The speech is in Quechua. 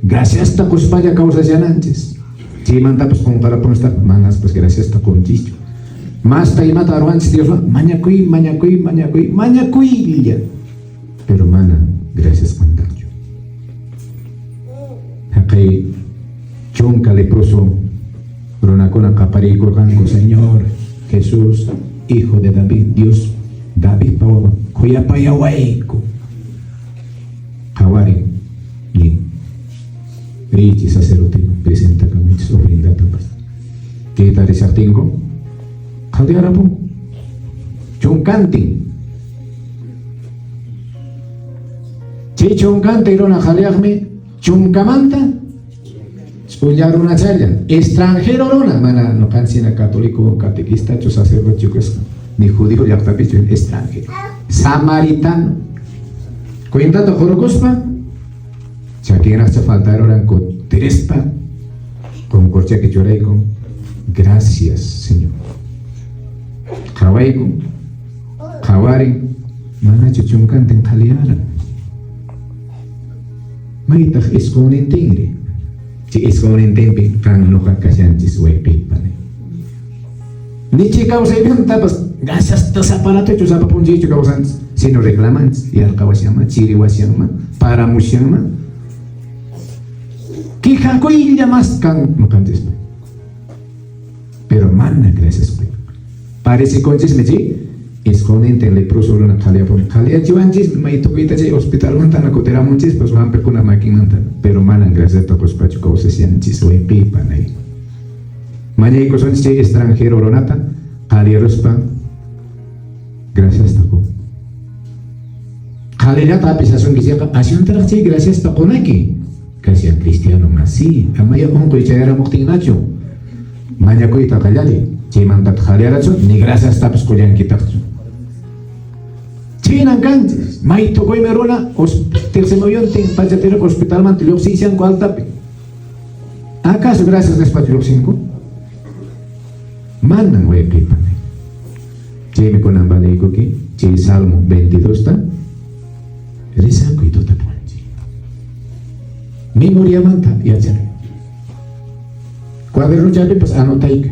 Graciasta quspalla kawsashananchis. Chaymantapas qunqarapunstaq manaspas graciasta qunchischu. Masta imata ruwanchis Dioswan? Mañakuy, mañakuy, mañakuy, mañakuylla. Pero mana gracias qantaqchu. Haqay chunka leproso runakuna qapariykurqanku, Señor Jesús, Hijo de David, Dios Davidpa wawan, khuyapayawayku. Qhawarin, nin. Riychis sacerdoteman, presentakamuychis ofrendatapas. Kayta rishaqtinku, qhaliyarapun. Chunkantin. Chay chunkantin runa qhaliyaqmi chunkamanta ch'ulla runachalla, extranjero runa, mana ñuqanchis católico, catequistachu, sacerdote kasqa, ni judío llaqtapichu, extranjero. Samaritano. Cuentata qurukuspa, chakinraqcha faltaruran kutirispa, qunqurchaki churaykun, gracias, Señor. Qhawaykun, qhawarin, manachu chunkantin qhaliyaran. Maytaq isqunnintinri? Chay isqunnintinpi qan nuqa kashanchis wayqiypani. Ni chay kawsaymantapas graciasta saparatochu sapa p'unchaychu kawsanchis, sino reclamanchis, yarqawashanman, chiriwashanman, paramushanman. Quejakuylla mas kan nuqanchispa. Pero mana gracias qoy. Parecekonchismi chay isqunnintin leproso runa qhaliyapun. Qhaliyachiwanchismi may tukuyta chay hospitalmantana kutiramunchispas hampiqkuna makinmanta, pero manan graciasta quspachu kawsashanchis wayqiypanay. Mañaykusunchis chay extranjero runata qhaliyaruspa graciasta qun. Qhalillata apisasunki chayqa ashwantaraq chay graciasta qunaki. Kashan cristiano masi, amaya unquy chayaramuqtinnachu. Mañakuyta qallariy, chaymantataq qhaliyarachu ni graciastapas qullankitaqchu. Chaynan kanchis, may tukuymi runa tiqsimuyuntin pachatiriq hospitalmanta lluqsishanku altapi. ¿Acaso gracias nispachu lluqsinku? Manan wayqiypani. Chaymi kunan valiykuki chay Salmo 22ta risakuy tuta p'unchay. Memoriamanta yachay. Cuadernochapipas anotaykuy.